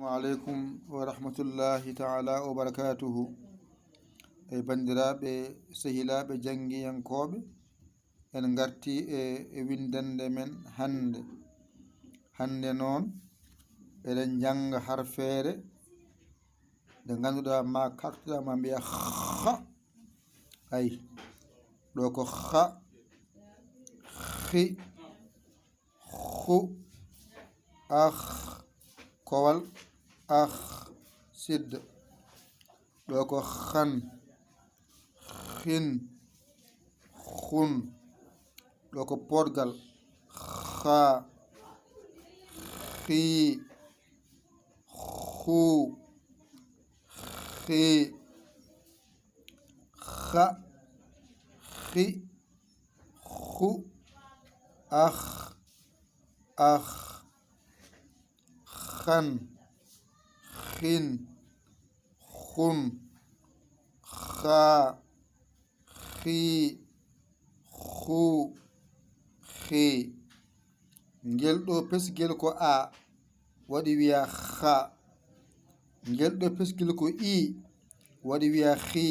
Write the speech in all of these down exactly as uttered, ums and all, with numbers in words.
Aleykum wa rahmatullahi taala wa barakatuhu. E banndiraaɓe, sehilaaɓe janngiyankooɓe, en ngarti e, e winndannde men hannde. Hannde noon, eɗen njannga harfeere nde ngannduɗaa ma kaktuɗaa ma mbiya xa. Ay, ɗo ko xa, xi, xu, ax, kowal, ax, sidda. Ɗo ko xan, xin, xun. Ɗo ko podgal, xa, xi, xu, xi, xa, xi, xu, ax, ax, xan, xin, xun, xa, xi, xu, xi. Ngel ɗo pesgel ko a, waɗi wiya xa. Ngel ɗo pesgel ko i, waɗi wiya xi.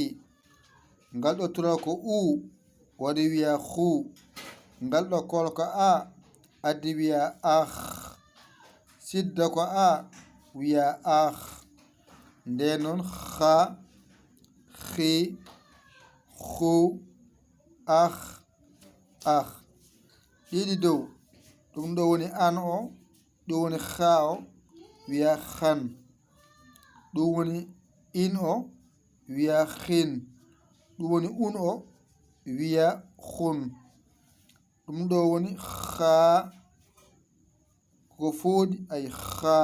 Ngal ɗo toro ko u, waɗi wiya xu. Ngal ɗo kol ko a, addi wiya ax. Sidda ko a, wiya ax. Nde noon xa, xi, xu, ax, ax. Ɗiɗi dow, ɗum ɗo woni an o, ɗum woni xa o, wiya xan. Ɗum woni in o, wiya xin. Ɗum woni un o, wiya xun. Ɗum ɗo woni xa, koko fooɗi, ay, xa.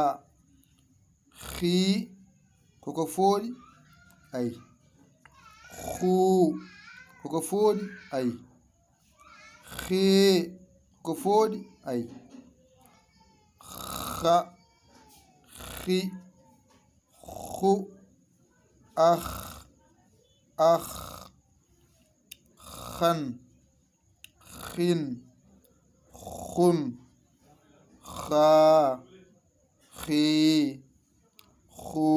Xi, koko fooɗi, ay. Xu, koko fooɗi, ay. Xi, koko fooɗi, ay. Xa, xi, xu, ax, ax, xan, xin, xun, xa, xi, xu,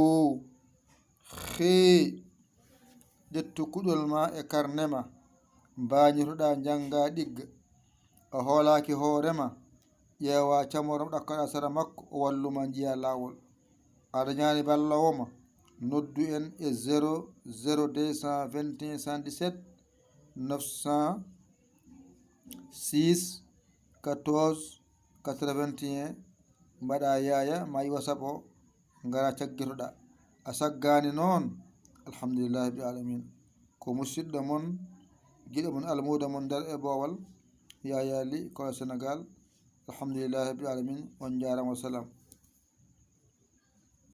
xi. Ƴettu kuɗol ma e karne ma, mbañotoɗaa, njanngaa, ɗigga. A hoolaaki hoore ma, ƴeewaa camoro ɗakkoɗaa sara makko, o wallu ma njiyaa laawol. A dañaani balloowo ma, noddu en e zéro zéro deux cent vingt et un cent dix-sept neuf cent six quatorze quatre-vingt-un, mbaɗa yaaya ma yi WhatsApp o, ngara caggitoɗa. A saggaani noon, alhamdulillahi rabbil alamin. Ko musidɗo mon, giɗo mon, almuudo mon nder e boowal, Yaya Ly, Kolo Sénégal. Alhamdulillahi rabbil alamin. On njaaraama, wa salaam.